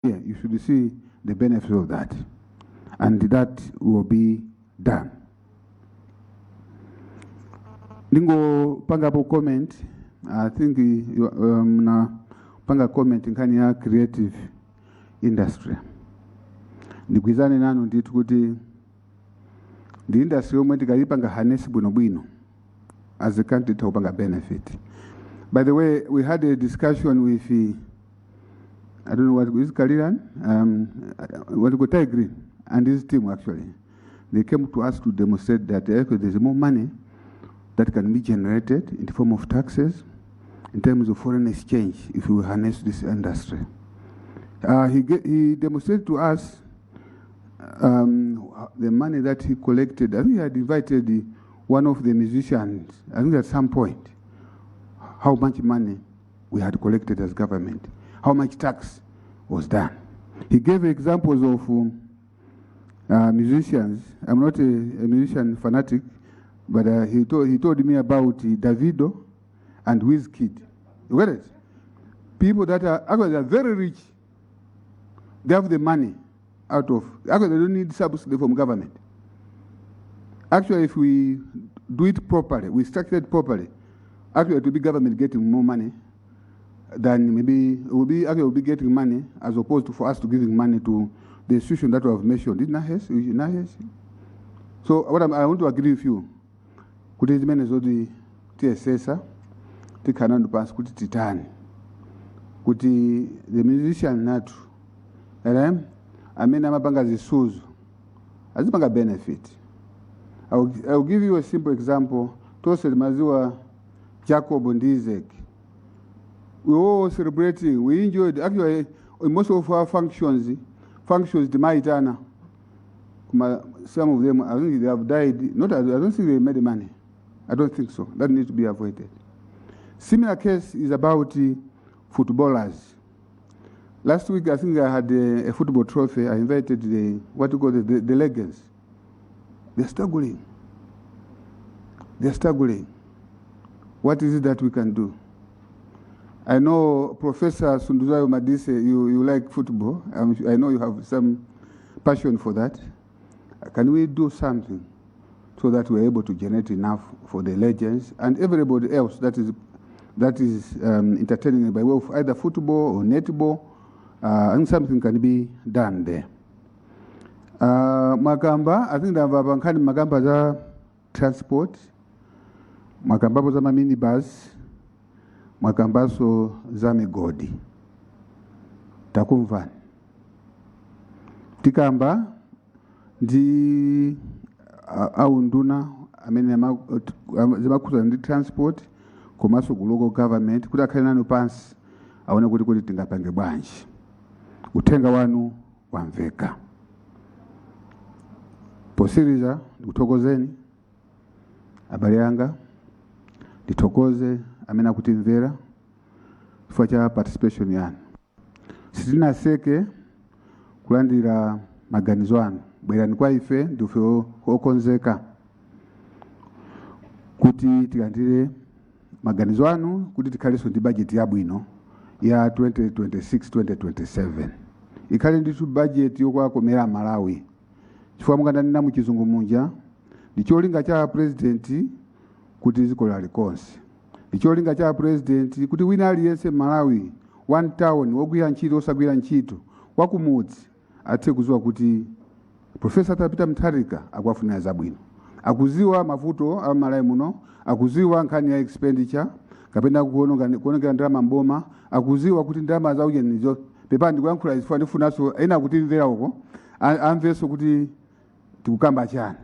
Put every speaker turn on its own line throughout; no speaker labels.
You should see the benefit of that, and that will be done. Ndingopangapo comment. I think na panga comment nkhani ya creative industry. Ndigwizane nanu ndithu kuti ndi industry yomwe tikayipanga harness bwinobwino as a country tikupanga benefit. By the way, we had a discussion with I don't know what is Kaliran, what you call Green and his team actually. They came to us to demonstrate that there's more money that can be generated in the form of taxes, in terms of foreign exchange, if we harness this industry. He demonstrated to us the money that he collected. I think he had invited one of the musicians, I think at some point, how much money we had collected as government, how much tax was done. He gave examples of musicians. I'm not a musician fanatic, but he told me about Davido and Wizkid. You get it? People that are actually they are very rich. They have the money out of, actually they don't need subsidy from government. Actually, if we do it properly, we structure it properly, actually it will be government getting more money than maybe it will be actually will be getting money as opposed to for us to giving money to the institution that we have mentioned. Is NAHES? Is it NAHES? So I want to agree with you. Kuti zimene zoti tiyesesa tikhala nanu pansi kuti titani kuti the musician athu ere amene amapanga zisudzo azipanga benefit. I will give you a simple example. Tonse timaziwa Jacob ndi Isaac. We were all celebrating. We enjoyed. Actually, in most of our functions timaitana. Some of them, I think they have died. Not, I don't think they made money. I don't think so. That needs to be avoided. Similar case is about footballers. Last week, I think I had a football trophy. I invited the, what you call the legends. They're struggling. They're struggling. What is it that we can do? I know Professor Sunduzwayo Madise, you like football. I know you have some passion for that. Can we do something so that we're able to generate enough for the legends and everybody else that is entertaining by way of either football or netball? And something can be done there. Mwakamba, I think ndamva pankhani makamba za transport, mwakambapo za maminibus, mwakambaso za migodi. Takumvani. Tikamba ndi aunduna amene zimakhudzana ndi transport komanso ku local government kuti akhale nanu pansi aone kuti tingapange bwanji. Uthenga wanu wamveka. Posiriza, ndikuthokozeni abale anga, ndithokoze amene akutimvera chifukwa cha participation yanu. Sitinaseke kulandira maganizo anu. Bwerani kwa ife, ndife okonzeka kuti tilandire maganizo anu kuti tikhalenso ndi bajeti yabwino ya 2026-2027, ikhale ndithu bajeti yokwakomera Malawi, chifukwa mukandanena mu Chizungu muja, ndi cholinga cha president kuti dziko lalikonse, ndi cholinga cha president kuti wina aliyense Malawi, one town, wogwira ntchito, osagwira ntchito, wakumudzi, athe kuziwa kuti Professor Peter Mutharika akuwafunira zabwino, akuziwa mavuto a Malawi muno, akuziwa nkhani ya expenditure kapena kuonongera ndalama mboma, akuziwa kuti ndalama zaujenizo. Pepani, ndikuyankhula chifukwa ndifunanso ena akutimvera uko amvenso kuti tikukamba chani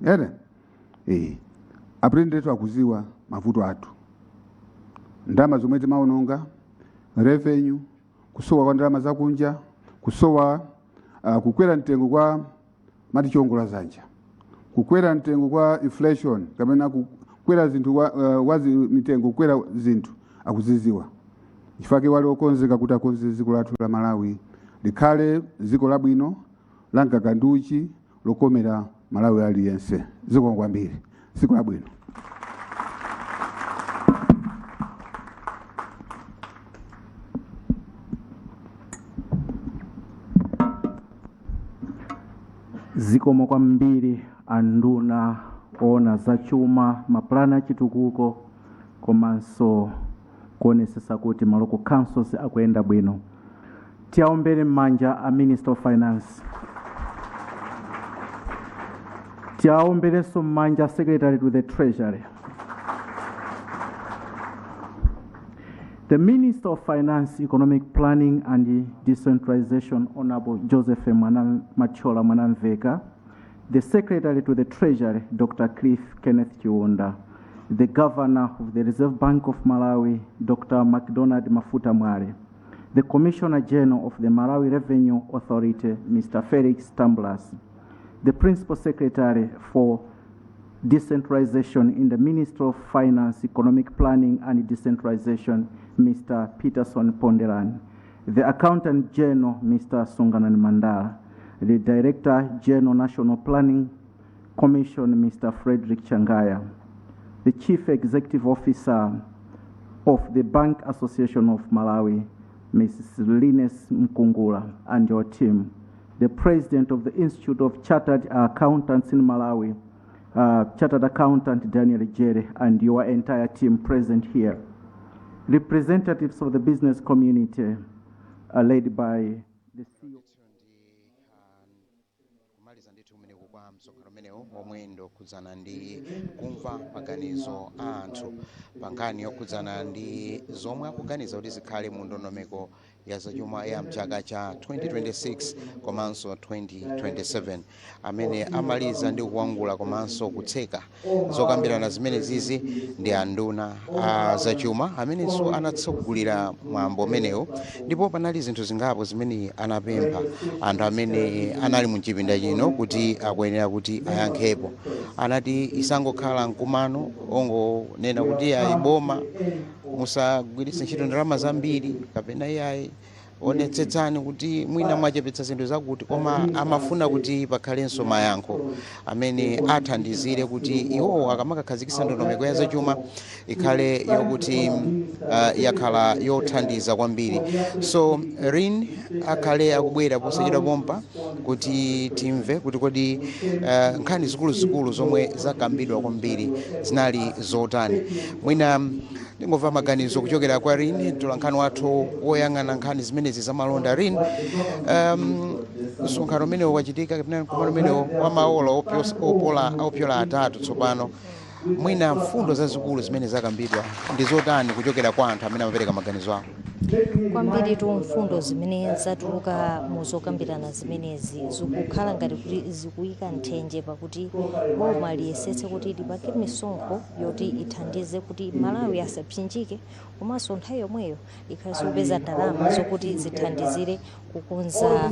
ere. Apresident akuziwa mavuto athu, ndalama zomwe timaononga, revenue, kusowa kwa ndalama zakunja, kusowa kukwera mtengo kwa mati chiongola zanja, kukwera mtengo kwa inflation kapena kukwera zinthu mitengo, kukwera zinthu, akuziziwa. Chifukwa wali okonzeka kuti akonze dziko lathu la Malawi likhale dziko labwino la mkaka ndi uchi, lokomera Malawi aliyense. Zikomo kwambiri, dziko labwino.
Zikomo kwambiri anduna oona zachuma, mapulani achitukuko komanso kuonesesa kuti ma local councils akuyenda bwino. Tiaombere m'manja a Minister of Finance. Tiaomberenso m'manja Secretary to the Treasury. The Minister of Finance, Economic Planning and Decentralization, Honorable Joseph Mathyola Mwanamvekha, the Secretary to the Treasury, Dr. Cliff Kenneth Chiunda, the Governor of the Reserve Bank of Malawi, Dr. MacDonald Mafuta Mwale, the Commissioner General of the Malawi Revenue Authority, Mr. Felix Tambulasi, the Principal Secretary for Decentralization in the Ministry of Finance, Economic Planning and Decentralization, Mr. Peterson Ponderani, the Accountant General, Mr. Sunganani Mandala, the Director General National Planning Commission, Mr. Frederick Changaya, the Chief Executive Officer of the Bank Association of Malawi, Mrs. Linus Mkungula, and your team, the President of the Institute of Chartered Accountants in Malawi, Chartered Accountant Daniel Jerry, and your entire team present here, representatives of the business community, led by the CEO.
Kumaliza ndithu kumeneku kwa msonkhano umenewu omwe ndi okhudzana ndi kumva maganizo a anthu pa nkhani yokhudzana ndi zomwe akuganiza kuti zikhale mu ndondomeko ya zachuma ya mchaka cha 2026 komanso 2027. Amene amaliza ndi kuwangula komanso kutseka zokambirana zimene zizi ndi anduna a zachuma amenenso anatsogolera mwambo umenewu, ndipo panali zinthu zingapo zimene anapempha anthu amene anali mu chipinda chino kuti akuyenera kuti ayankhepo. Anati isangokhala mkumano ongonena kuti ayi, boma musagwiritse ntchito ndalama zambiri, kapena iyayi, onetsetsani kuti mwina mwachepetsa zinthu zakuti, koma amafuna kuti pakhalenso mayankho amene athandizire kuti iwowo akamakakhazikitsa ndondomeko ya zachuma ikhale yokuti yakhala yothandiza kwambiri. So rin akhale akubwera posachedwa pompa kuti timve kuti kodi nkhani zikuluzikulu zomwe zakambidwa kwambiri zinali zotani. Mwina ndingomva maganizo kuchokera kwa Rin, mtolankhani wathu woyang'ana nkhani zimenezi zamalonda. Rin, msonkhano umenewo wachitika kapena mkumano umenewo wa maola opyola 3 tsopano, mwina mfundo zazikulu zimene zakambidwa ndi zotani kuchokera kwa anthu amene amapereka maganizo awo?
Kwambiri tu mfundo zimene zatuluka mu zokambirana zimenezi zikukhala ngati kuti zikuyika nthenje pakuti boma liyesetse kuti lipange misonkho yoti ithandize kuti Malawi asapsinjike, komanso nthawi yomweyo ikhalenso kupeza ndalama zokuti zithandizire kukonza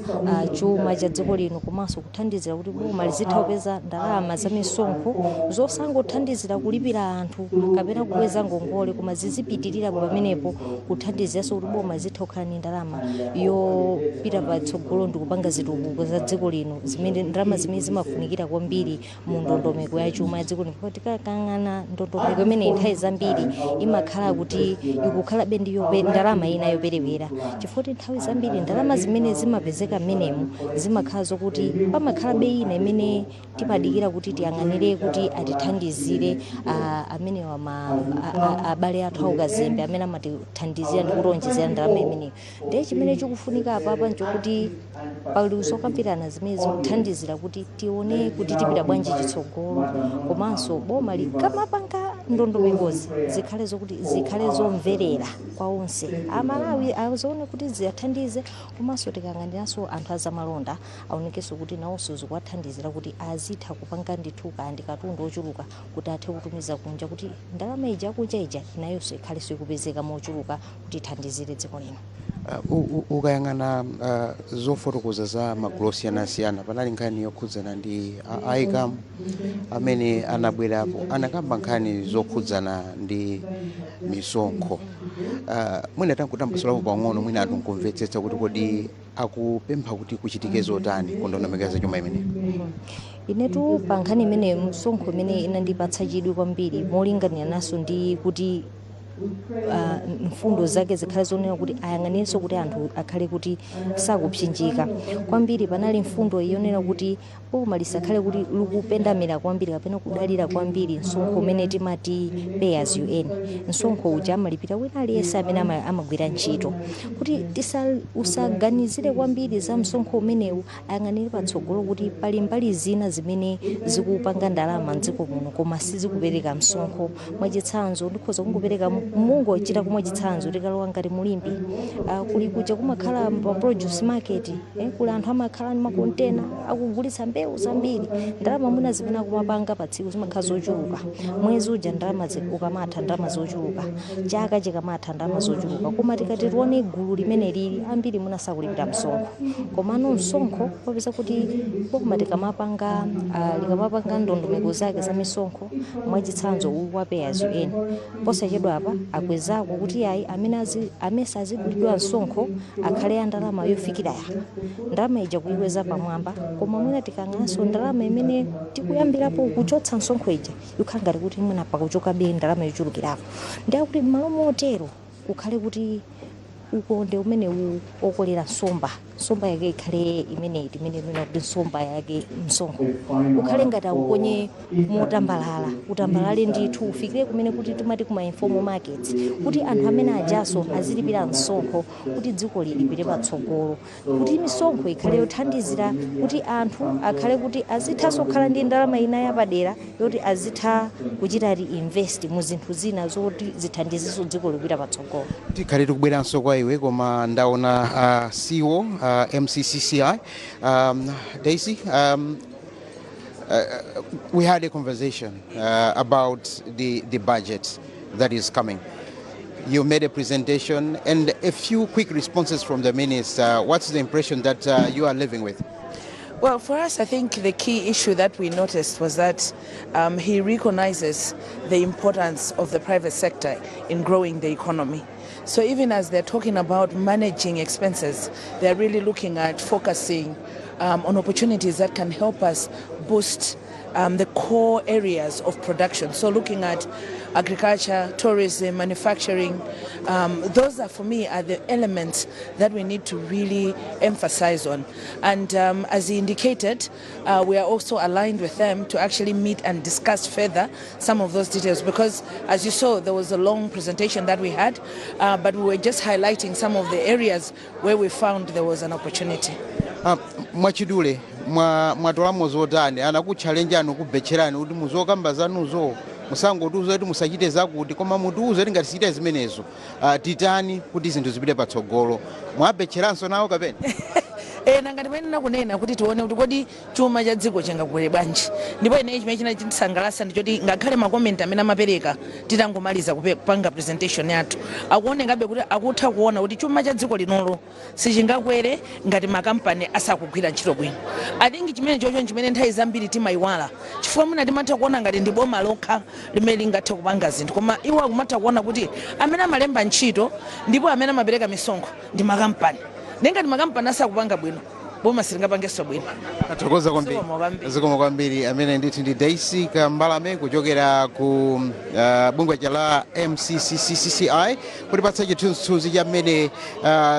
chuma cha dziko lino, komanso kuthandizira kuti boma lizitha kupeza ndalama za misonkho zosangothandizira kulipira anthu kapena kukweza ngongole, koma zizipitirira pamenepo kuthandiziranso kuti boma lizitha kukhala ndi ndalama yopita patsogolo ndi kupanga zitukuko za dziko lino, zimene ndalama zimene zimafunikira kwambiri mu ndondomeko ya chuma ya dziko lino. Ndipo tikakang'ana ndondomeko imene nthawi zambiri imakhala kuti ikukhalabe ndi ndalama ina yoperewera, chifukwa nthawi zambiri ndalama zimene zimapezeka mmenemu zimakhala zokuti pamakhalabe ina imene timadikira kuti tiyang'anire kuti atithandizire, amenewa abale athu aukazembe amene amatithandizira ndi kutionjezera ndalama imeneyo. Ndiye chimene chikufunika apapa nchokuti pali zokambirana zimene zikuthandizira kuti tione kuti tipita bwanji chitsogolo, komanso boma likamapanga ndondomekozi zikhale zokuti zikhale zomverera kwa onse Amalawi, azione kuti ziyathandize, komanso tikayang'aniranso anthu azamalonda aonekenso kuti nawonso zikuwathandizira kuti azitha kupanga ndithu kandi katundu ochuluka kuti athe kutumiza kunja, kuti ndalama ija kunja ija nayonso ikhalenso ikupezeka mochuluka kuti ithandizire dziko lino.
Ukayang'ana zofotokoza za magulu osiyanasiyana, panali nkhani yokhudzana ndi ICAM amene anabwerapo, anakamba nkhani zokhudzana ndi misonkho. Mwina tankutambasulapo pang'ono, mwina anthu nkumvetsetsa kuti kodi akupempha kuti kuchitike zotani ku ndondomeko ya zachuma imeneyi.
Inetu pa nkhani imene msonkho imene inandipatsa chidwi kwambiri molinganira naso ndi kuti Mfundo zake zikhale zonena kuti ayang'anirenso kuti anthu akhale kuti sakupsinjika kwambiri. Panali mfundo yonena kuti boma lisakhale kuti likupendamira kwambiri kapena kudalira kwambiri msonkho umene timati pay as you earn, msonkho uja amalipira wina aliyense amene amagwira ntchito, kuti usaganizire kwambiri za msonkho umenewu. Ayang'anire patsogolo kuti pali mbali zina zimene zikupanga ndalama mdziko muno koma sizikupereka msonkho. Mwachitsanzo, ndikhoza kungopereka, mungochita kumwe chitsanzo, tikalowa ngati mu Limbe, kuli kuja kumakhala pa produce market, kuli anthu amakhala ndi makontena akugulitsa mbewu zambiri. Ndalama mwina zimene akumapanga pa tsiku zimakhala zochuluka, mwezi uja ndalama ukamatha ndalama zochuluka, chaka chikamatha ndalama zochuluka. Koma tikati tione gulu limene lili ambiri mwina sakulipira msonkho, komano msonkho wapeza kuti boma tikamapanga, likamapanga ndondomeko zake za misonkho, mwachitsanzo uwu wa pay as you earn, posachedwa apa akwezako kuti ayi, amene amene sazidulidwa msonkho akhale a ndalama yofikira yapa, ndalama ija kuyikweza pamwamba. Koma mwina tikang'anso ndalama imene tikuyambirapo kuchotsa msonkho ija ikukhala ngati kuti mwina pakuchokabe ndalama yochulukirapo. Ndiye kuti m'malo motero kukhale kuti ukonde umenewu okolera nsomba, nsomba yake ikhale imeneyi timene tinena kuti nsomba yake msonkho, ukhale ngati aukonye motambalala, utambalale ndithu ufikire kumene kuti timati kuma informal markets, kuti anthu amene ajaso azilipira msonkho kuti dziko lilipire patsogolo, kuti misonkho ikhale yothandizira kuti anthu akhale kuti azithanso kukhala ndi ndalama ina yapadera yoti azitha kuchita reinvest mu zinthu zina zoti zithandizenso dziko lipita patsogolo.
Tikhale tikubweranso kwa iwe, koma ndaona CEO MCCCI, Daisy, we had a conversation about the budget that is coming. You made a presentation and a few quick responses from the minister. What's the impression that you are living with?
Well, for us, I think the key issue that we noticed was that he recognizes the importance of the private sector in growing the economy. So even as they're talking about managing expenses, they're really looking at focusing on opportunities that can help us boost the core areas of production. So looking at agriculture, tourism, manufacturing, those are, for me, are the elements that we need to really emphasize on. And as he indicated, we are also aligned with them to actually meet and discuss further some of those details, because, as you saw, there was a long presentation that we had, but we were just highlighting some of the areas where we found there was an opportunity.
Mwachidule, mwatolamo zotani? Anakutchalenjani, kubetcherani kuti muzokamba zanuzo musangotiuza kuti musachite zakuti, koma mutiuze kuti ngati sichita zimenezo, titani kuti zinthu zipite patsogolo? Mwabetcheranso nawo kapena?
Ena ngati pamene nakunena kuti tione kuti kodi chuma cha dziko chingakwere bwanji, ndipo ineyi chimene china chindisangalatsa ndichoti ngakhale ma comment amene amapereka titangomaliza kupanga presentation yathu, akuonekabe kuti akutha kuona kuti chuma cha dziko linolo sichingakwere ngati makampani asakugwira ntchito bwino. I think chimene chocho chimene nthawi zambiri timayiwala, chifukwa mwina timatha kuona ngati ndi boma lokha limene lingathe kupanga zinthu, koma iwo akumatha kuona kuti amene amalemba ntchito ndipo amene amapereka misonkho ndi makampani. Nengati makampani asakupanga bwino, boma silingapangenso bwino.
Tathokoza kwambiri.
Zikomo kwambiri.
Zikomo kwambiri. Amene ndithu ndi Daisy Kambalame kuchokera ku bungwe la MCCCCI kutipatsa chithunzithunzi cha mmene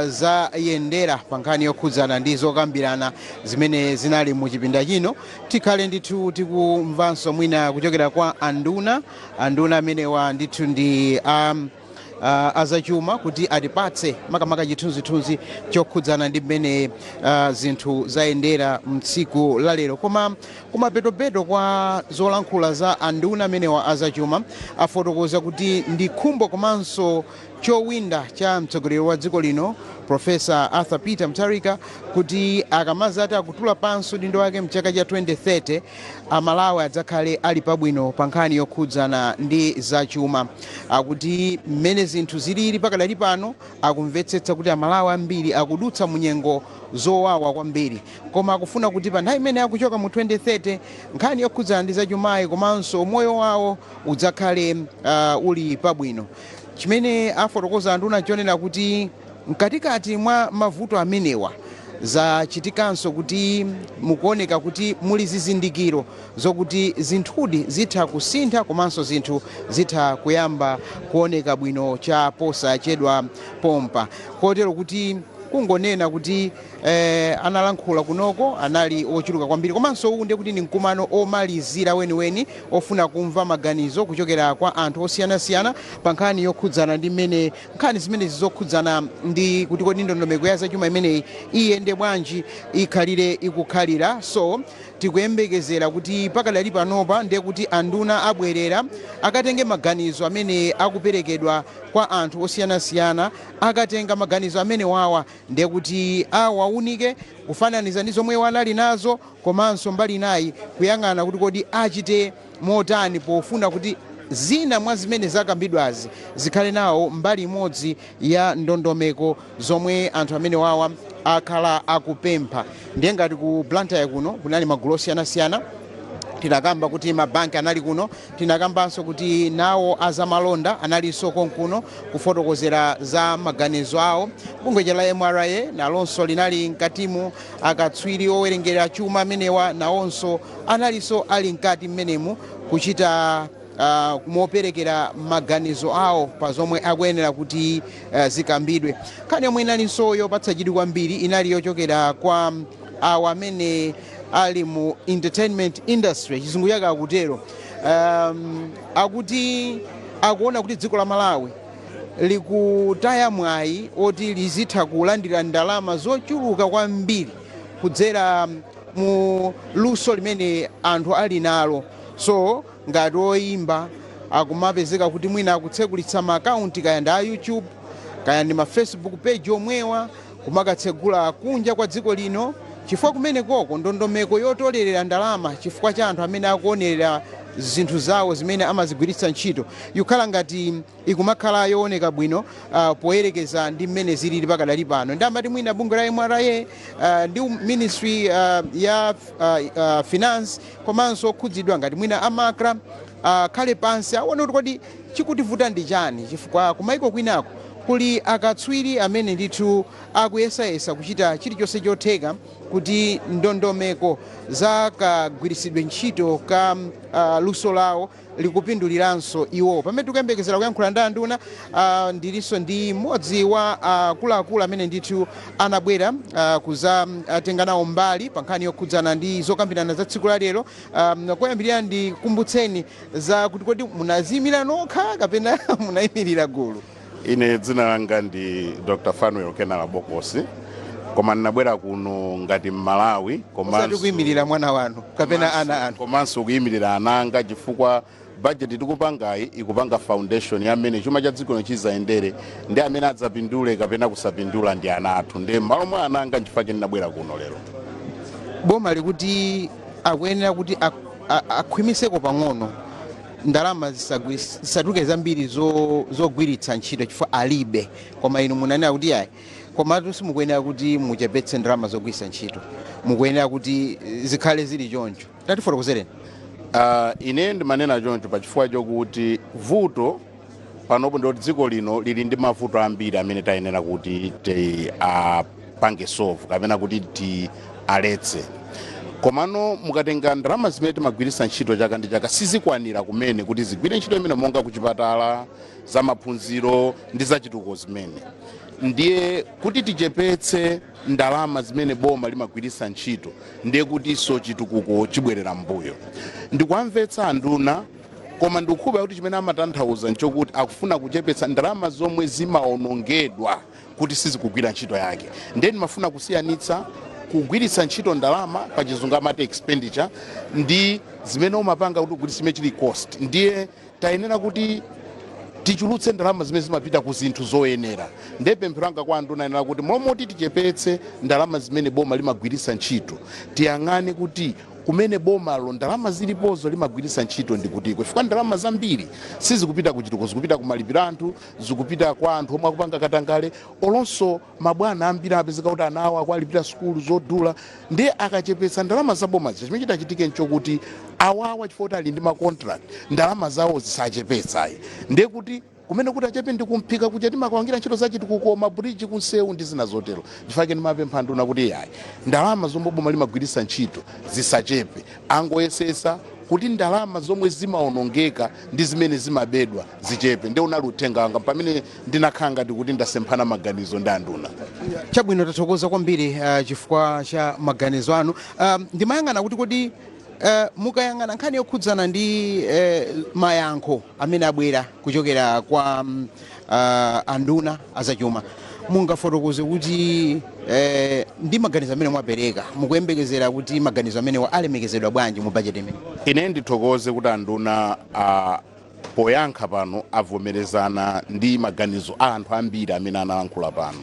zayendera pa nkhani yokhudzana ndi zokambirana zimene zinali mu chipinda chino. Tikhale ndithu tikumvanso mwina kuchokera kwa anduna, anduna amenewa ndithu ndi azachuma, kuti atipatse makamaka chithunzithunzi chokhudzana ndi mmene zinthu zayendera mtsiku la lero. Koma kumapetopeto kwa zolankhula za anduna amenewa azachuma, afotokoza kuti ndi khumbo komanso chowinda cha mtsogoleri wa dziko lino, Professor Arthur Peter Mutharika, kuti akamazati akutula pansi udindo wake mchaka cha 2030, Amalawi adzakhale ali pabwino pa nkhani yokhudzana ndi zachuma. Akuti mmene zinthu zilili pakadali pano, akumvetsetsa kuti Amalawi ambiri akudutsa munyengo zowawa kwambiri, koma akufuna kuti pa nthawi imene akuchoka mu 2030, nkhani yokhudzana ndi zachumayi komanso moyo wawo udzakhale uli pabwino. Chimene afotokoza anduna chonena kuti mkatikati mwa mavuto amenewa, Zachitikanso kuti mukuoneka kuti muli zizindikiro zokuti zinthudi zitha kusintha komanso zinthu zitha kuyamba kuoneka bwino cha posachedwa pompa, kotero kuti kungonena kuti analankhula kunoko anali ochuluka kwambiri. Komanso uwu ndiye kuti ndi mkumano omalizira weniweni ofuna kumva maganizo kuchokera kwa anthu osiyanasiyana pa nkhani yokhudzana ndi mmene nkhani zimenezi zokhudzana ndi kuti kodi ndondomeko ya zachuma imeneyi iyende bwanji, ikhalire ikukhalira. So tikuyembekezera kuti pakadali panopa ndiye kuti anduna abwerera akatenge maganizo amene akuperekedwa kwa anthu osiyanasiyana. Akatenga maganizo amene wawa, ndiye kuti awaunike kufananiza ndi zomwe anali nazo, komanso mbali inayi kuyang'ana kuti kodi achite motani pofuna kuti zina mwa zimene zakambidwazi zikhale nawo mbali imodzi ya ndondomeko zomwe anthu amene wawa akhala akupempha. Ndiye ngati ku Blantyre kuno kunali magulu osiyanasiyana. Tinakamba kuti mabanki anali kuno, tinakambanso kuti nawo azamalonda analinso konkuno kufotokozera za maganizo awo. Bungwe la MRA nalonso linali mkatimu. Akatswiri owerengera chuma amenewa nawonso analinso ali mkati mmenemu kuchita moperekera maganizo awo pa zomwe akuyenera kuti zikambidwe. Nkhani yomwe inalinso yopatsa chidwi kwambiri inali yochokera kwa awo amene ali mu entertainment industry, chizungu chake akutero. Akuti akuona kuti dziko la Malawi likutaya mwayi oti lizitha kulandira ndalama zochuluka kwambiri kudzera mu luso limene anthu ali nalo. So ngati oyimba akumapezeka kuti mwina akutsekulitsa maakaunti, kaya ndi a YouTube, kaya ndi ma Facebook page omwewa, kumakatsegula kunja kwa dziko lino, chifukwa kumene koko ndondomeko yotolerera ndalama chifukwa cha anthu amene akuonerera zinthu zawo zimene amazigwiritsa ntchito ikukhala ngati ikumakhala yooneka bwino poyerekeza ndi mmene zilili pakadali pano. Ndi amati mwina bungwe la MRA ndi ministry ya finance komanso okhudzidwa ngati mwina a MACRA khale pansi aone kuti kodi chikutivuta ndi chani, chifukwa kumaiko kwinako kuli akatswiri amene ndithu akuyesayesa kuchita chilichonse chotheka kuti ndondomeko za kagwiritsidwe ntchito ka luso lawo likupinduliranso iwo. Pamene tikuyembekezera kuyankhula ndi anduna, ndilinso ndi mmodzi wa akuluakulu amene ndithu anabwera kuzatenga nawo mbali pa nkhani yokhudzana ndi zokambirana za tsiku la lero. Koyambirira ndikumbutseni za kuti kodi munaziyimira nokha kapena munayimirira gulu?
Ine dzina langa ndi Dr Fanuel Kenala Bokosi, koma ndinabwera kuno ngati Mmalawi.
Osati kuyimirira mwana wanu kapena ana anu?
Komanso kuyimirira ananga, chifukwa budget tikupangayi ikupanga foundation ya mmene chuma cha dziko chizayendere, ndi amene adzapindule kapena kusapindula ndi ana athu. Ndi m'malo mwa ananga nchifukwa ndinabwera kuno lero.
Boma likuti akuyenera kuti akhwimiseko pang'ono ndalama, zisatuluke zambiri zogwiritsa ntchito chifukwa alibe. Koma inu munanena kuti ayi, komatu simukuyenera kuti muchepetse ndalama zogwiritsa ntchito, mukuyenera kuti zikhale zili choncho. Tatifotokozereni.
Ine ndimanena choncho pachifukwa chokuti vuto panopo ndoti dziko lino lili ndi mavuto ambiri amene tayenera kuti tiapange solve kapena kuti tialetse. Komano mukatenga ndalama zimene timagwiritsa ntchito chaka ndi chaka, sizikwanira kumene kuti zigwire ntchito imene, monga kuchipatala, za maphunziro ndi zachitukuko zimene. Ndiye kuti tichepetse ndalama zimene boma limagwiritsa ntchito, ndiye kutinso chitukuko chibwerera mbuyo. Ndikuamvetsa anduna, koma ndikukhulupirira kuti chimene amatanthauza nchokuti akufuna kuchepetsa ndalama zomwe zimaonongedwa kuti sizikugwira ntchito yake. Ndiye ndimafuna kusiyanitsa kugwiritsa ntchito ndalama, pa Chizungu amati expenditure, ndi zimene umapanga kuti ugwiritse, chimene chili cost. Ndiye tayenera kuti tichulutse ndalama zimene zimapita ku zinthu zoyenera. Ndiye pemphero langa kwa anduna ayenera kuti momoti tichepetse ndalama zimene boma limagwiritsa ntchito, tiyang'ane kuti kumene bomalo ndalama zilipozo limagwiritsa ntchito ndi kutiko, chifukwa ndalama zambiri sizikupita kuchitukuko, zikupita kumalipiro anthu, zikupita kwa anthu omwe akupanga katangale. Olonso mabwana ambiri amapezeka kuti ana awo akualipira sukulu zodula. Ndiye akachepetsa ndalama za boma zija, chimene chitachitike nchokuti awawa, chifukwa kuti ali ndi ma contract, ndalama zawo zisachepetsayi, ndiye kuti Kumene kuti achepe ndi kumphika kuja timakawangira ntchito zachitukuko, mabridge, kunsewu ndi zina zotero. Chifukwa ndimapempha nduna kuti yayi, ndalama zomwe boma limagwiritsa ntchito zisachepe, angoyesesa kuti ndalama zomwe zimaonongeka ndi zimene zimabedwa zichepe. Ndi unali uthenga wanga pamene ndinakhala ngati kuti ndasemphana maganizo ndi anduna.
Chabwino, tathokoza kwambiri chifukwa cha maganizo anu. Ndimayang'ana kuti kodi mukayang'ana nkhani yokhudzana ndi mayankho amene abwera kuchokera kwa anduna azachuma, mungafotokoze kuti ndi maganizo amene mwapereka, mukuyembekezera kuti maganizo amenewa alemekezedwa bwanji mu bajeti imene?
Ine ndithokoze kuti anduna poyankha pano avomerezana ndi maganizo a anthu ambiri amene analankhula pano.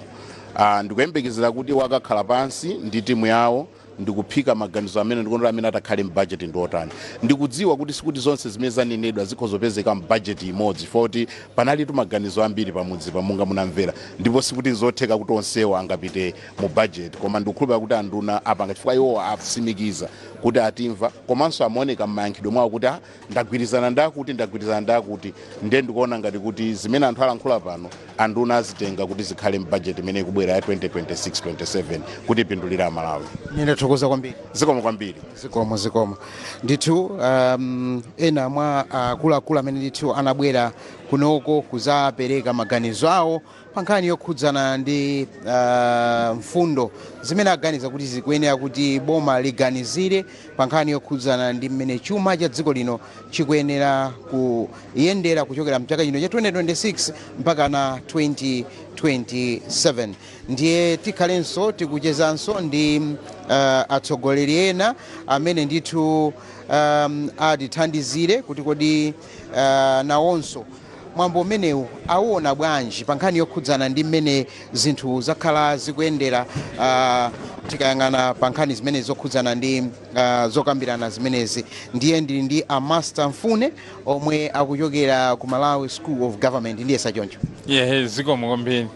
Ndikuyembekezera kuti wakakhala pansi ndi timu yawo ndikuphika maganizo amene ndikuona amene atakhale mbudget ndi otani. Ndikudziwa kuti sikuti zonse zimene zanenedwa zikhozopezeka mbudget imodzi, foti panalitu maganizo ambiri pamudzi pamunga munamvera, ndipo sikuti zotheka kuti onsewo angapite mu budget. Koma ndikukhulupirira kuti anduna apanga, chifukwa iwo atsimikiza kuti atimva, komanso amaoneka m'mayankhidwe mwawo kuti ah, ndagwirizana ndakuti, ndagwirizana ndakuti. Ndiye ndikuona ngati kuti zimene anthu alankhula pano anduna azitenga kuti zikhale mbudget imene ikubwera ya 2026 27 kuti ipindulire Amalawi.
Ine ndathokoza kwambiri.
Zikomo kwambiri.
Zikomo, zikomo ndithu. Ena mwa akuluakulu amene ndithu anabwera kunoko kuzapereka maganizo awo pa nkhani yokhudzana ndi mfundo zimene aganiza kuti zikuyenera kuti boma liganizire pa nkhani yokhudzana ndi mmene chuma cha dziko lino chikuyenera kuyendera kuchokera mchaka chino cha 2026 mpaka na 2027. Ndiye tikhalenso tikuchezanso ndi atsogoleri ena amene ndithu atithandizire kuti kodi nawonso mwambo umenewu auona bwanji pa nkhani yokhudzana ndi mmene zinthu zakhala zikuyendera, tikayang'ana pa nkhani zimene zokhudzana ndi zokambirana zimenezi. Ndiye ndili ndi a Master Mfune omwe akuchokera ku Malawi School of Government, ndiye sachoncho?
Yehe, zikomo kwambiri.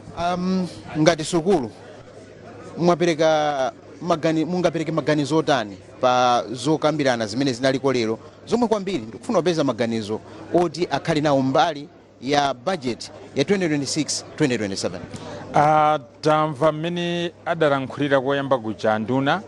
Ngati sukulu mwapereka mungapereke maganizo otani pa zokambirana zimene zinaliko lero, zomwe kwambiri ndikufuna kupeza maganizo oti akhale nawo mbali ya budget ya 2026 2027?
Tamva mmene adalankhulira koyamba kuja nduna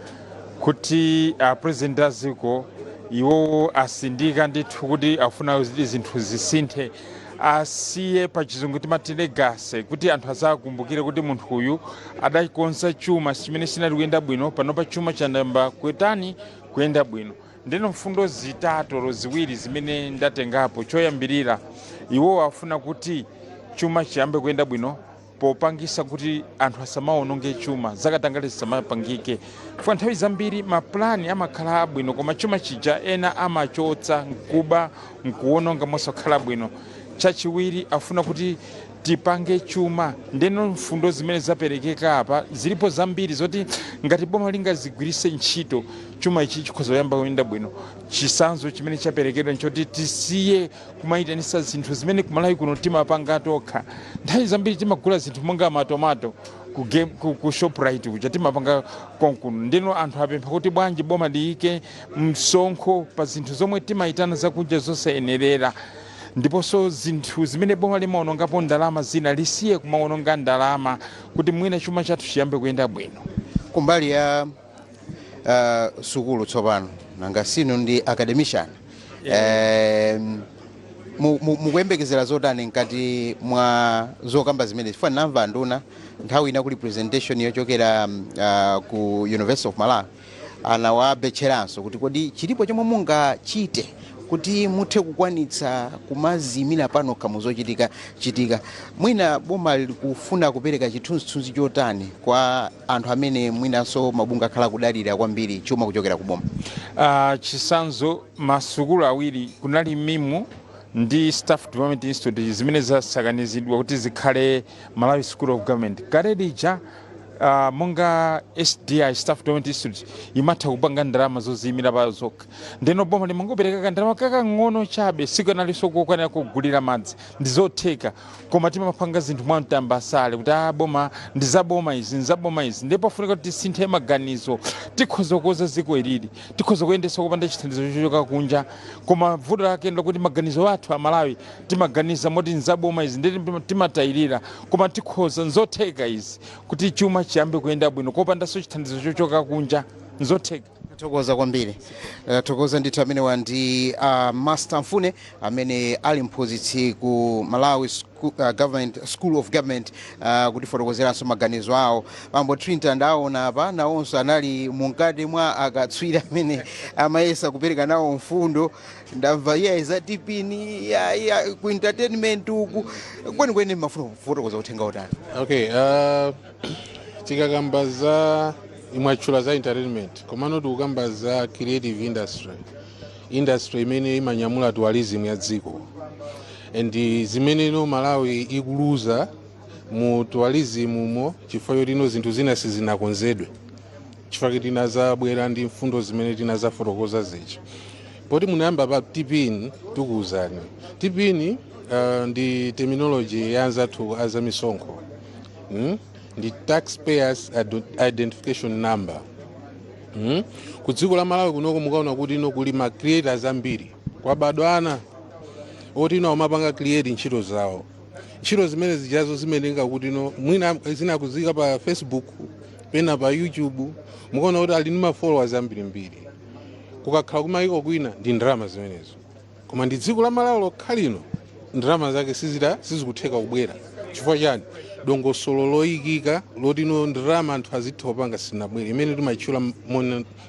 kuti president aziko iwo asindika ndithu kuti afuna kuti zinthu zisinthe, asiye pa Chizungu timati legacy, kuti anthu azakumbukire kuti munthu uyu adakonza chuma chimene chinali kuyenda bwino, panopa chuma chayamba kutani, kuyenda bwino. Ndino mfundo zitatu olo ziwiri zimene ndatengapo. Choyambirira, iwo afuna kuti chuma chiyambe kuyenda bwino popangisa kuti anthu asamaononge chuma, zakatangale zisamapangike, chifukwa nthawi zambiri mapulani amakhala abwino koma chuma chija ena amachotsa nkuba nkuwononga mosakhala bwino. Chachiwiri, afuna kuti tipange chuma. Ndeno mfundo zimene zaperekeka apa zilipo zambiri zoti ngati boma lingazigwirise ntchito, chuma ichi chikhoza kuyamba kuyenda bwino. Chisanzo chimene chaperekedwa nchoti tisiye kumayitanisa zinthu zimene kumalawi kuno timapanga tokha. Nthawi zambiri timagula zinthu monga matomato ku Shoprite kuja, timapanga konkuno. Ndino anthu apempha kuti bwanji boma liyike msonkho pa zinthu zomwe timayitana zakudya zosayenerera, ndiponso zinthu zimene boma limaonongapo ndalama zina lisiye kumaononga ndalama, kuti mwina chuma chathu chiyambe kuyenda bwino.
Kumbali ya sukulu tsopano, nanga sinu ndi academician, mukuyembekezera zotani mkati mwa zokamba zimene? Chifukwa ndinamva nduna nthawi ina kuli presentation yochokera ku University of Malawi, anawabetcheranso kuti kodi chilipo chomwe mungachite kuti muthe kukwanitsa kumaziyimira panokha muzochitika chitika? Mwina boma likufuna kupereka chithunzithunzi chotani kwa anthu amene mwinanso mabungwe akhala kudalira kwambiri chuma kuchokera ku boma?
Chisanzo, masukulu awiri kunali MIMU ndi Staff Development Institute zimene zasakanizidwa kuti zikhale Malawi School of Government. Kale lija Monga SDI, Staff Development Institute, imatha kupanga ndalama zoziyimira pa zokha, ndeno boma limangopereka kandalama kakang'ono chabe, sikanalinso kokwanira kugulira madzi. Ndi zotheka, koma timapanga zinthu mwamtambasale kuti a boma, ndi zaboma izi, ndi zaboma izi. Ndipo pafunika kuti tisinthe maganizo. Tikhoza kukonza dziko ilili, tikhoza kuyendetsa kupanda chithandizo chochoka kunja, koma vuto lake ndakuti maganizo athu Amalawi timaganiza moti nzaboma izi, ndi timatayirira. Koma tikhoza, nzotheka izi kuti chuma chiyambe kuyenda bwino kopandanso chithandizo chochoka kunja, nzotheka.
Thokoza kwambiri. Thokoza ndithu. Amenewa ndi Master Mfune amene ali mphunzitsi ku Malawi School, Government School of Government, kutifotokozeranso maganizo awo. Bambo Trinta, ndaona apa nawonso anali munkati mwa akatswiri amene amayesa kupereka nawo mfundo. Ndamva iye za TPIN ya ku entertainment uku. Kwenikweni mafuna kufotokoza uthenga utani?
Okay, tikakamba za, imwatchula za entertainment, komano tikukamba za creative industry, industry imene imanyamula tourism ya dziko, and zimene ino Malawi ikuluza mu tourism mo chifukwa choti ino zinthu zina sizinakonzedwe, chifukwa tinazabwera ndi mfundo zimene tinazafotokoza zichi. Poti munayamba pa TPIN, tikuwuzani TPIN ndi terminology ya anzathu azamisonkho, Ndi Taxpayers Identification Number, Ku dziko la Malawi kunoko mukaona kuti ino kuli ma creators ambiri, kwabadwa ana oti ino amapanga create ntchito zawo. Ntchito zimene zijazo zimenenga kuti ino mwina zinakuzika pa Facebook, pena pa YouTube, mukaona kuti ali ndi ma followers ambirimbiri. Kukakhala kumayiko kwina ndi ndalama zimenezo, koma ndi dziko la Malawi lokha lino ndalama zake sizita sizikutheka kubwera. Chifukwa chani? Dongosolo loyikika loti ino ndalama anthu azitha kupanga sinabwere, imene timayitchula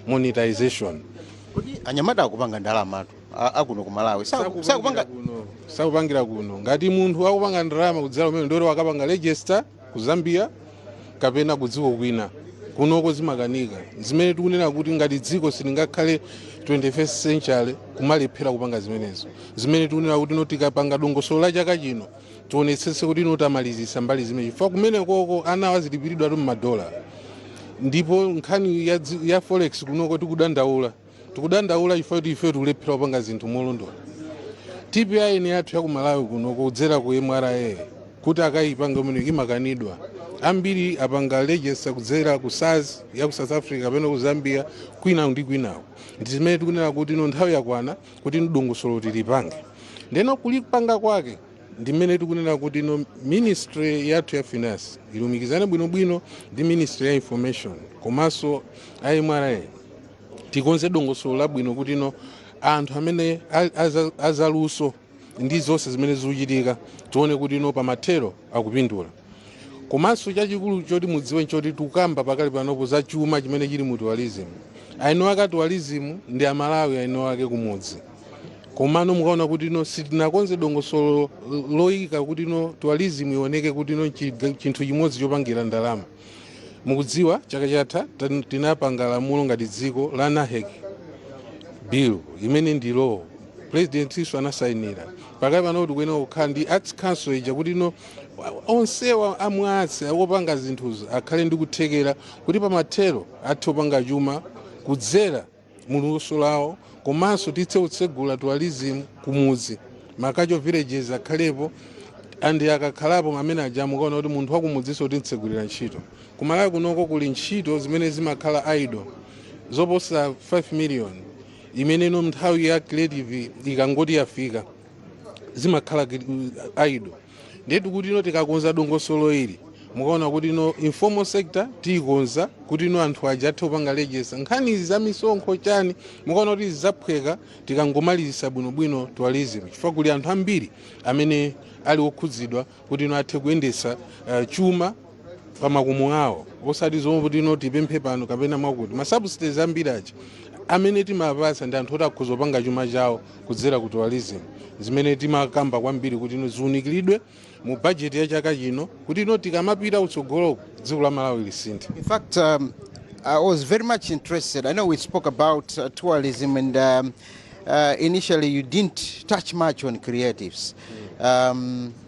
monetization.
Kuti anyamata akupanga ndalamatu akuno ku Malawi sakupanga.
Kuno sakupangira kuno. Ngati munthu akupanga ndalama kudzera kumene, ndoti wakapanga register ku Zambia kapena ku dziko kwina, kunoko zimakanika. Zimene tikunena kuti ngati dziko silingakhale 21st century kumalephera kupanga zimenezo. Zimene tikunena kuti no, tikapanga dongosolo la chaka chino, tionetsetse kuti ino tamalizisa mbali zimene, chifukwa kumene koko ana azilipiridwa tu mmadola, ndipo nkhani ya forex kunoko tikudandaula, tikudandaula chifukwa kuti ife tikulephera kupanga zinthu molondola. TPIN yathu ya ku Malawi kuno kudzera ku MRA kuti akayipanga umene imakanidwa. Ambiri apanga register kudzera ku SARS ya ku South Africa kapena ku Zambia, kwina ndi kwinawo. Ndi zimene tikunena kuti ino nthawi yakwana kuti dongosolo tilipange. Ndeno kulipanga kwake ndi mmene tikunena kuti ino ministry yathu ya finance ilumikizane bwinobwino ndi ministry ya information komanso MRA, tikonze dongosolo labwino kuti ino anthu amene azaluso ndi zonse zimene zikuchitika, tione kuti ino pamathero akupindula. Komanso chachikulu choti mudziwe nchoti tikukamba pakali panopo za chuma chimene chili mu tourism. Aino ake tourism ndi Amalawi, aino ake kumudzi. Komano mukaona kuti ino sitinakonze dongosolo loyika kuti ino tourism ioneke kuti ino chinthu chimodzi chopangira ndalama. Mukudziwa chaka chatha tinapanga lamulo ngati dziko la NAHEC bill, imene ndi law, president iso anasayinira. Pakali pano tikuyenera kukhala ndi Arts Council ija kuti ino onsewa amwatsi akupanga zinthuzo akhale ndi kuthekera kuti pamathero athe kupanga chuma kudzera muluso lawo. Komanso titse kutsegula tourism kumudzi, ma cultural villages akhalepo, and akakhalapo amene aja mukaona kuti munthu wakumudziso tintsegulira ntchito. Kumalawi kunoko kuli ntchito zimene zimakhala idle zoposa 5 million, imene ino nthawi ya creative ikangoti yafika zimakhala idle. Ndiye kuti ino tikakonza dongosolo ili, mukaona kuti ino informal sector tiyikonza kuti ino anthu aja athe kupanga register. Nkhani izi za misonkho chani, mukaona kuti zidzaphweka tikangomalizisa bwinobwino tourism, chifukwa kuli anthu ambiri amene ali okhudzidwa kuti ino athe kuyendetsa chuma pamakomo awo, osati zomwe kuti ino tipemphe pano kapena mwakuti. Ma subsidies ambiri aja amene timapatsa ndi anthu oti akhoza kupanga chuma chawo kudzera ku tourism, zimene timakamba kwambiri kuti ino ziwunikiridwe mu bajeti ya chaka chino, kuti ino tikamapita kutsogoloko dziko la Malawi lisinthe.
In fact, I was very much interested. I know we spoke about tourism and Initially, you didn't touch much on creatives.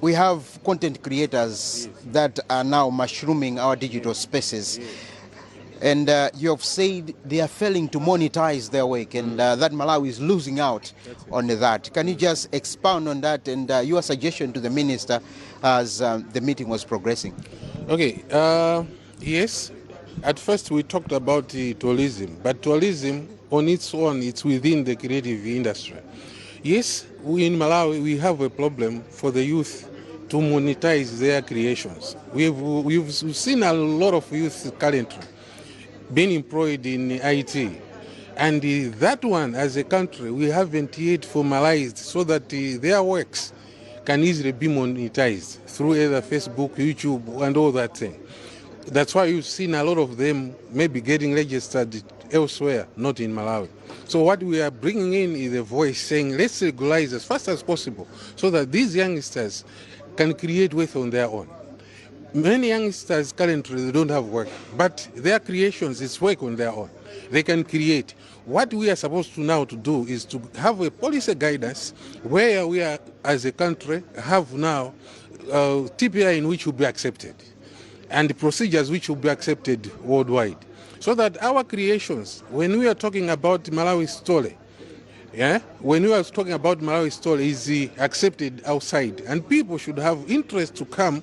We have content creators that are now mushrooming our digital spaces. And you have said they are failing to monetize their work, and that Malawi is losing out on that. Can you just expound on that and your suggestion to the minister as the meeting was progressing?
Okay, yes. At first we talked about the tourism, but tourism on its own, it's within the creative industry. Yes, we in Malawi, we have a problem for the youth to monetize their creations. We've seen a lot of youth currently being employed in IT. And that one, as a country, we haven't yet formalized so that their works can easily be monetized through either Facebook, YouTube, and all that thing. That's why you've seen a lot of them maybe getting registered elsewhere, not in Malawi. So what we are bringing in is a voice saying, let's regularize as fast as possible so that these youngsters can create wealth on their own. Many youngsters currently, they don't have work, but their creations is work on their own. They can create. What we are supposed to now to do is to have a policy guidance where we are, as a country, have now TPI in which will be accepted and the procedures which will be accepted worldwide. So that our creations, when we are talking about Malawi story, yeah, when we are talking about Malawi story, is accepted outside, and people should have interest to come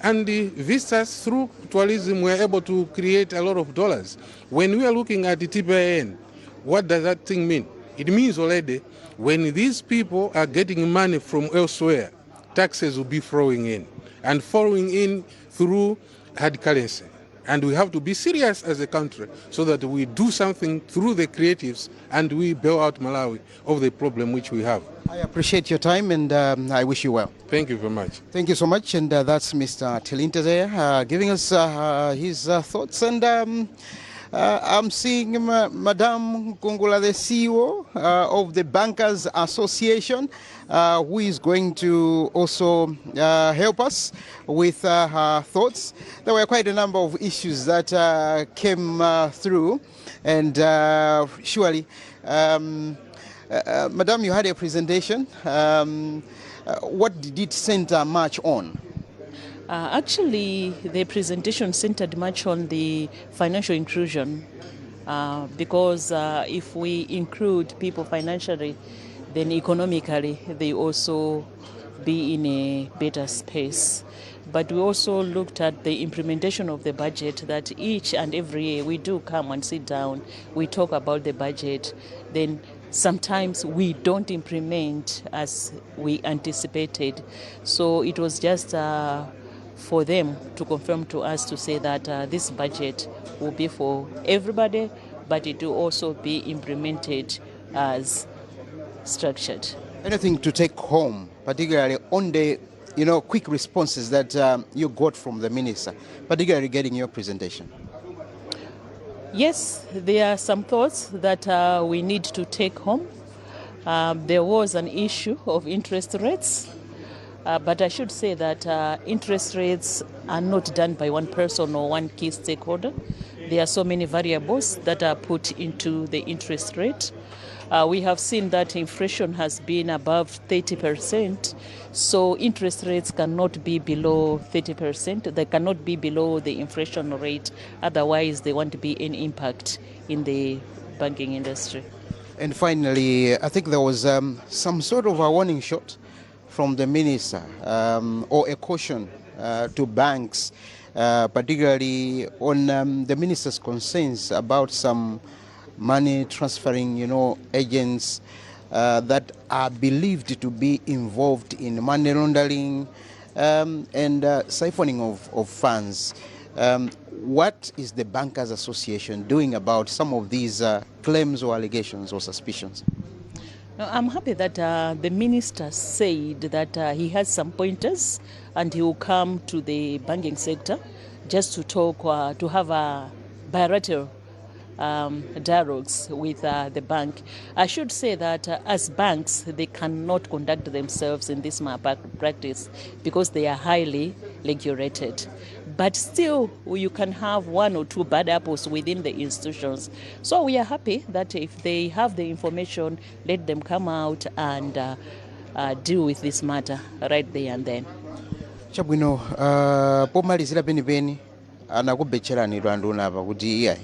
and visit us through tourism. We are able to create a lot of dollars. When we are looking at the TPIN, what does that thing mean? It means already when these people are getting money from elsewhere, taxes will be flowing in and flowing in through hard currency. And we have to be serious as a country so that we do something through the creatives and we bail out Malawi of the problem which we have.
I appreciate your time and I wish you well.
Thank you very much.
Thank you so much. And that's Mr. Tilinta there giving us his thoughts. And I'm seeing Madame Kungula, the CEO of the Bankers Association, who is going to also help us with her thoughts. There were quite a number of issues that came through, and surely, Madam, you had a presentation. What did it center much on?
Actually, the presentation centered much on the financial inclusion because if we include people financially, then economically they also be in a better space. But we also looked at the implementation of the budget, that each and every year we do come and sit down, we talk about the budget, then sometimes we don't implement as we anticipated. So it was just for them to confirm to us to say that this budget will be for everybody, but it will also be implemented as structured.
Anything to take home, particularly on the quick responses that you got from the minister, particularly getting your presentation?
Yes, there are some thoughts that we need to take home. There was an issue of interest rates, but I should say that interest rates are not done by one person or one key stakeholder. There are so many variables that are put into the interest rate. We have seen that inflation has been above 30%, so interest rates cannot be below 30%. They cannot be below the inflation rate, otherwise there won't be any impact in the banking industry.
And finally, I think there was some sort of a warning shot from the minister or a caution to banks, particularly on the minister's concerns about some money transferring agents that are believed to be involved in money laundering and siphoning of funds. What is the Bankers Association doing about some of these claims or allegations or suspicions?
No, I'm happy that the minister said that he has some pointers and he will come to the banking sector just to talk, to have a bilateral dialogues with the bank. I should say that as banks, they cannot conduct themselves in this practice because they are highly regulated. But still, you can have one or two bad apples within the institutions. So we are happy that if they have the information, let them come out and deal with this matter right there and then.
Chabwino, pomalizira penipeni, anakubetcherani anduna apa kuti iya,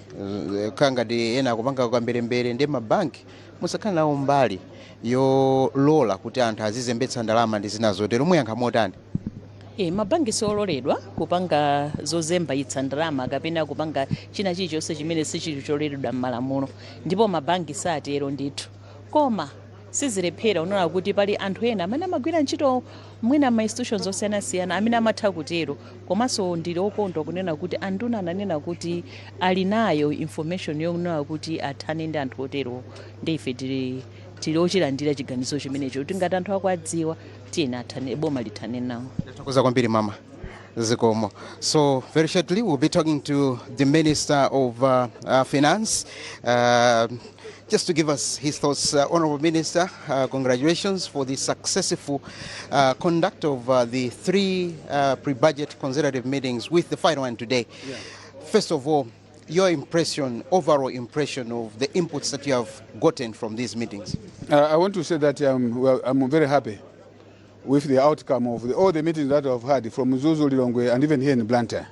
khala ngati ena akupanga kamberembere ndi mabanki, musakhale nawo mbali yolola kuti anthu azizembetsa ndalama ndi zina zotero, muyankha motani?
E, mabanki siololedwa kupanga zozembaitsa ndalama kapena kupanga china chilichonse chimene sichili chololedwa m'malamulo, ndipo mabanki satero ndithu. Koma sizilephera unaona kuti pali anthu ena amene amagwira ntchito mwina ma institutions osiyanasiyana amene amatha kutero. Komanso ndili okondwa kunena kuti anduna ananena kuti ali nayo information yonena kuti athane ndi anthu otero, ndi ife tili ochilandira chiganizo chimenecho kuti ngati anthu akuadziwa, tiyeni athane, boma lithane nawo.
Tathokoza kwambiri, mama, zikomo. So very shortly we'll be talking to the Minister of Finance just to give us his thoughts. Honorable Minister, congratulations for the successful conduct of the three pre-budget consultative meetings, with the final one today. First of all, your impression, overall impression of the inputs that you have gotten from these meetings.
I want to say that well, I'm very happy with the outcome of all the meetings that I've had from Mzuzu, Lilongwe, and even here in Blantyre.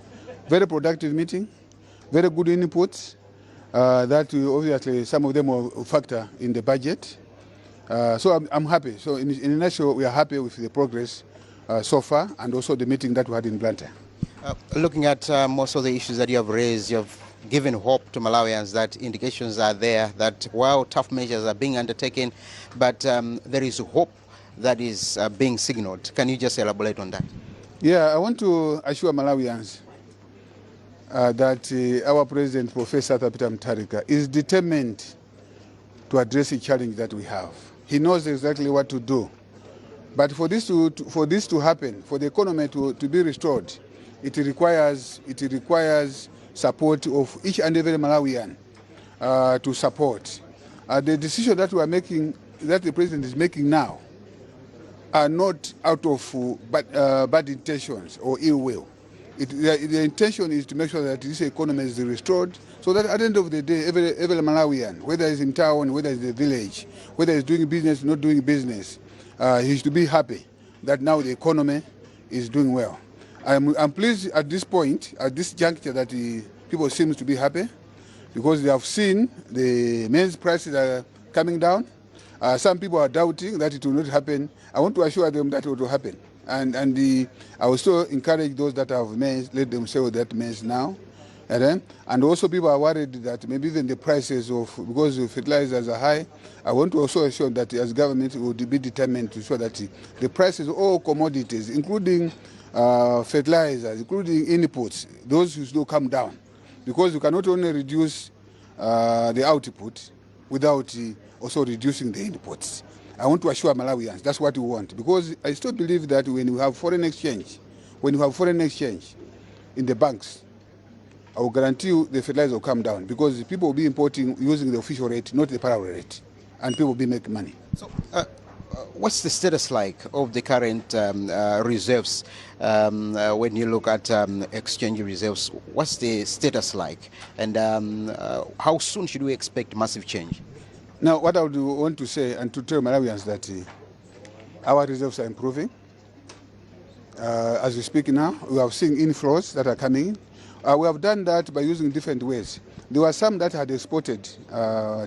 Very productive meeting, very good inputs that we obviously some of them will factor in the budget. So I'm happy. So in a nutshell, we are happy with the progress so far and also the meeting that we had in Blantyre.
Looking at most of the issues that you have raised, you have given hope to Malawians that indications are there that while tough measures are being undertaken, but there is hope that is being signaled. Can you just elaborate on that?
Yeah, I want to assure Malawians that our president, Professor Arthur Peter Mutharika, is determined to address the challenge that we have. He knows exactly what to do. But for this to happen, for the economy to be restored, it requires support of each and every Malawian to support. The decision that we are making, that the president is making now, are not out of bad intentions or ill will. The intention is to make sure that this economy is restored so that at the end of the day, every Malawian, whether he's in town, whether he's in the village, whether he's doing business, not doing business, he should be happy that now the economy is doing well. I'm pleased at this point, at this juncture, that the people seem to be happy because they have seen the maize prices are coming down. Some people are doubting that it will not happen. I want to assure them that it will happen. And I also encourage those that have maize, let them sell that maize now. And also people are worried that maybe even the prices of, because the fertilizers are high, I want to also assure that as government we would be determined to ensure that the prices of all commodities, including fertilizers, including inputs, those should come down. Because you cannot only reduce the output without also reducing the inputs. I want to assure Malawians that's what we want, because I still believe that when we have foreign exchange, when you have foreign exchange in the banks, I will guarantee you the fertilizer will come down because the people will be importing using the official rate, not the parallel rate, and people will be making money.
So, what's the status like of the current reserves when you look at exchange reserves? What's the status like? And how soon should we expect massive change?
Now, what I would want to say and to tell Malawians that our reserves are improving. As we speak now, we have seen inflows that are coming in. We have done that by using different ways. There were some that had exported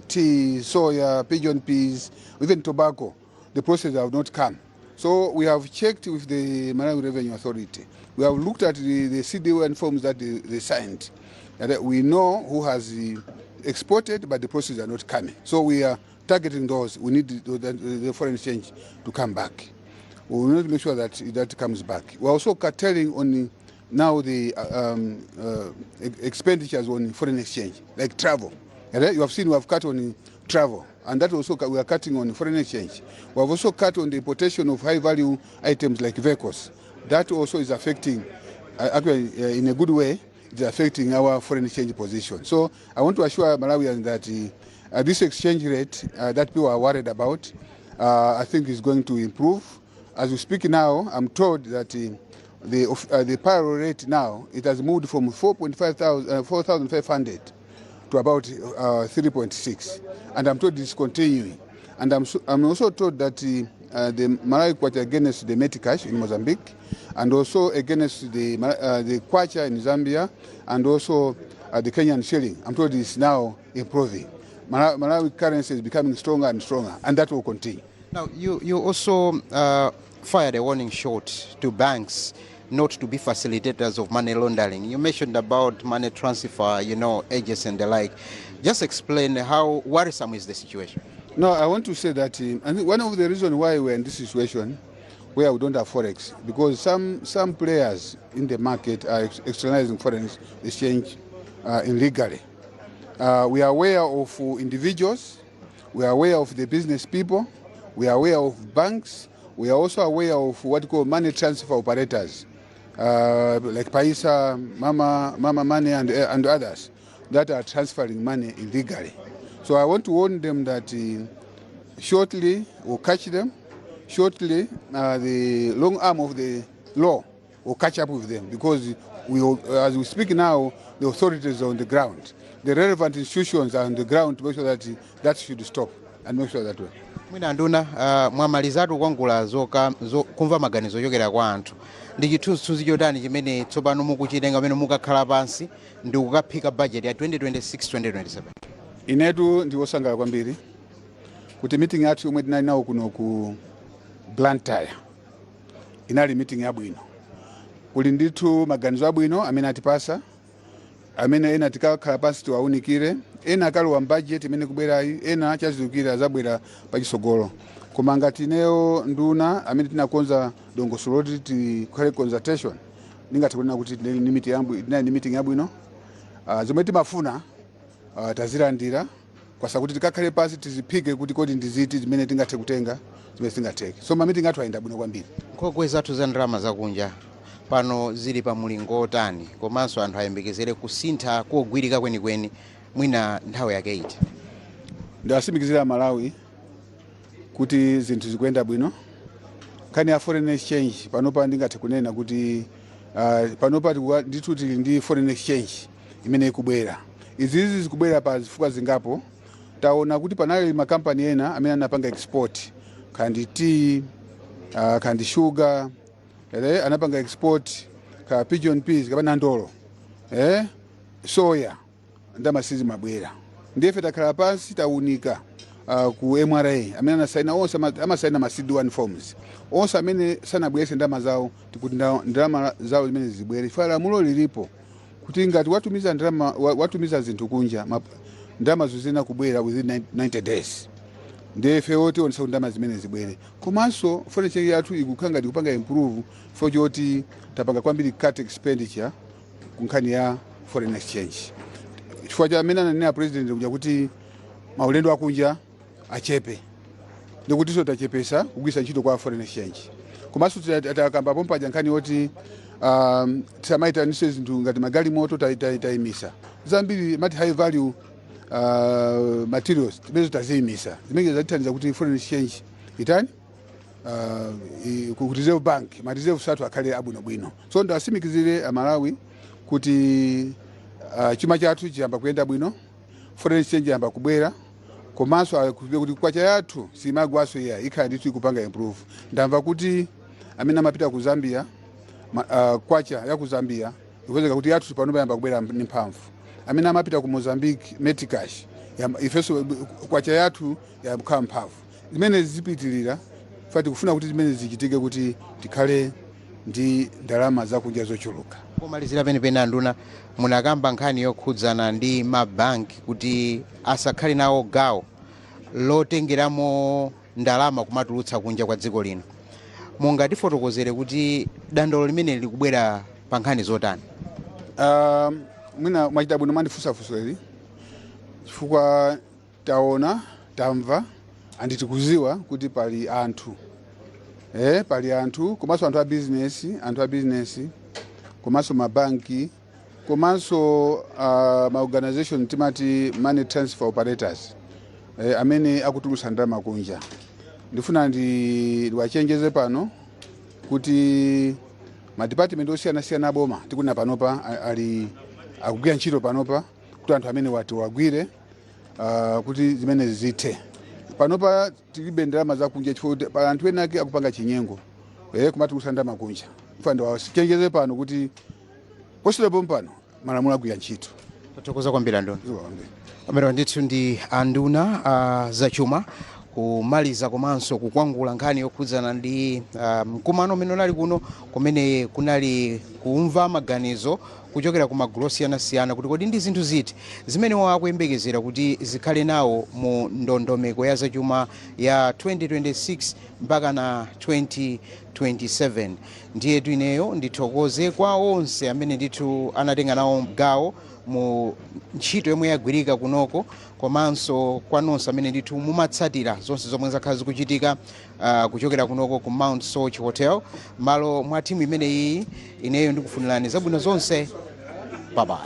tea, soya, pigeon peas, even tobacco. The proceeds have not come. So we have checked with the Malawi Revenue Authority. We have looked at the CD1 forms that they signed. And we know who has exported, but the proceeds are not coming. So we are targeting those. We need the foreign exchange to come back. We will need to make sure that that comes back. We're also curtailing on now the expenditures on foreign exchange, like travel. And you have seen we have cut on travel, and that also we are cutting on foreign exchange. We have also cut on the importation of high value items like vehicles. That also is affecting, actually in a good way, it's affecting our foreign exchange position. So I want to assure Malawians that this exchange rate that people are worried about, I think is going to improve. As we speak now, I'm told that The parallel rate now, it has moved from 4.5 thousand, 4,500 to about 3.6. And I'm told it's continuing. And I'm also told that the Malawi Kwacha against the Meticais in Mozambique, and also against the Kwacha in Zambia, and also the Kenyan shilling, I'm told it's now improving. Malawi currency is becoming stronger and stronger, and that will continue.
Now, you also fired a warning shot to banks not to be facilitators of money laundering. You mentioned about money transfer agents and the like. Just explain how worrisome is the situation.
No, I want to say that I think one of the reasons why we're in this situation where we don't have forex, because some players in the market are externalizing foreign exchange illegally. We are aware of individuals, we are aware of the business people, we are aware of banks, we are also aware of what we call money transfer operators, like Paisa, Mama Money, and others that are transferring money illegally. So I want to warn them that shortly we'll catch them. Shortly, the long arm of the law will catch up with them because as we speak now, the authorities are on the ground. The relevant institutions are on the ground to make sure that that should stop and make sure that way.
Mwina nduna, mwamalizatu kukwangula kumva maganizo ochokera kwa anthu. Ndi chithunzithunzi chotani chimene tsopano mukuchitenga pamene mukakhala pansi ndi kukaphika budget ya 2026-2027?
Inetu ndi wosangalala kwambiri kuti meeting yathu yomwe tinali nawo kuno ku Blantyre inali meeting yabwino. Kuli ndithu maganizo abwino amene atipasa, amene ena tikakhala pansi tiwaunikire, ena akalowa m'budget imene kubwerayi, ena chazidukira azabwera pachisogolo. Koma ngati ineyo nduna amene tinakonza dongosolo loti tikhale consultation, ndingathe kunena kuti tinali ndi meeting yabwino. Zomwe timafuna tazilandira kwasa kuti tikakhale pansi tiziphike kuti kodi ndiziti zimene tingathe kutenga, zimene sitingatheke. So ma meeting athu ayenda bwino kwambiri.
Nkhokwe zathu za ndalama zakunja pano zili pa mulingo otani, komanso anthu ayembekezere kusintha kogwirika kwenikweni mwina nthawi yake iti?
Ndiwatsimikizira Malawi kuti zinthu zikuyenda bwino. Nkhani ya foreign exchange, panopa ndingathe kunena kuti panopa ndithu tili ndi foreign exchange imene ikubwera. Izizi zikubwera pa zifukwa zingapo. Taona kuti panali makampani ena amene anapanga export kandi tea, kandi sugar, anapanga export ka pigeon peas kapena ndolo, soya, ndalama sizimabwera. Ndiye takhala pansi, taunika ku MRA amene anasaina onse amasaina ma CD1 forms, onse amene sanabwerese ndalama zawo, tikuti ndalama zawo zimene zibwere, chifukwa lamulo lilipo kuti ngati watumiza ndalama, watumiza zinthu kunja, ndalama zizina kubwera within 90 days. Ndiye ifewo tionesa kuti ndalama zimene zibwere. Komanso foreign exchange yathu ikukhala ngati kupanga improve chifukwa choti tapanga kwambiri cut expenditure ku nkhani ya foreign exchange, chifukwa cha amene ananena President kuja kuti maulendo akunja achepe, ndikutinso tachepesa kugwiritsa ntchito kwa foreign exchange. Komanso takamba pompaja nkhani yoti tisamaitanise zinthu ngati magalimoto, tayimisa zambiri mati high value materials zimene taziyimisa, zimene zatithandiza kuti foreign exchange itani, ku Reserve Bank ma reserve athu akhale abwinobwino. So ndiwatsimikizire Amalawi kuti chuma chathu chiyamba kuyenda bwino, foreign exchange yamba kubwera, komanso akuziwe kuti kwacha yathu simagwaso iya, ikhala ndithu ikupanga improve. Ndamva kuti amene amapita ku Zambia, kwacha ya ku Zambia ikupezeka kuti yathu pano yamba kubwera ndi mphamvu. Amene amapita ku Mozambique, meticais, ifenso kwacha yathu yakhala mphamvu. Zimene zipitirira fa tikufuna kuti zimene zichitike kuti tikhale ndi ndalama zakunja zochuluka.
Pomalizira penipeni, anduna, munakamba nkhani yokhudzana ndi mabanki kuti asakhale nawo gawo lotengeramo ndalama kumatulutsa kunja kwa dziko lino. Mungatifotokozere kuti dandaulo limene likubwera pa nkhani zotani?
Mwina mwachita bwino mwandifunsafunsa ili, chifukwa taona, tamva and tikuziwa kuti pali anthu, pali anthu komanso anthu a business komanso mabanki komanso ma organization timati money transfer operators, amene akutulutsa ndalama kunja. Ndifuna ndiwachenjeze pano kuti Madipatimenti osiyanasiyana aboma tikunena panopa ali akugwira ntchito panopa kuti anthu amene wati wagwire kuti zimene zithe. Panopa tilibe ndalama zakunja chifukwa kuti pa anthu ena ake akupanga chinyengo kumatulutsa ndalama kunja. Mfano ndiwachenjeze pano kuti posachedwa pano malamulo agwira ntchito.
Tathokoza kwambiri, anduna.
Zikomo kwambiri.
Amene ndithu ndi anduna zachuma kumaliza komanso kukwangula nkhani yokhudzana ndi mkumano umene unali kuno, kumene kunali kumva maganizo kuchokera ku magulu osiyanasiyana kuti kodi ndi zinthu ziti zimene akuyembekezera kuti zikhale nawo mu ndondomeko ya zachuma ya 2026 mpaka na 2027. Ndiyetu ineyo ndithokoze kwa onse amene ndithu anatenga nawo gawo mu ntchito yomwe yagwirika kunoko, komanso kwa nonse amene ndithu mumatsatira zonse zomwe zakhala zikuchitika kuchokera kunoko ku Mount Soche Hotel. Malo mwa timu imeneyi, ineyo ndikufunirani zabwino zonse. Bye bye.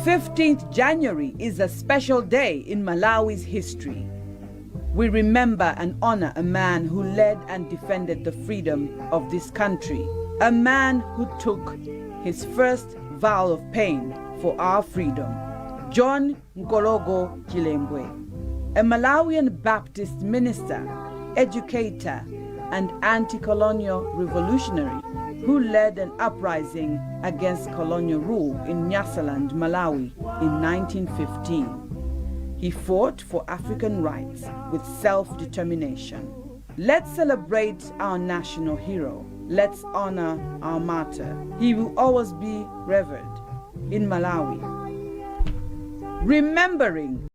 15th January is a special day in Malawi's history. We remember and honor a man who led and defended the freedom of this country, a man who took his first vow of pain for our freedom. John Nkologo Chilembwe, a Malawian Baptist minister, educator, and anti colonial revolutionary who led an uprising against colonial rule in Nyasaland, Malawi in 1915. He fought for African rights with self determination. Let's celebrate our national hero. Let's honor our martyr. He will always be revered in Malawi. Remembering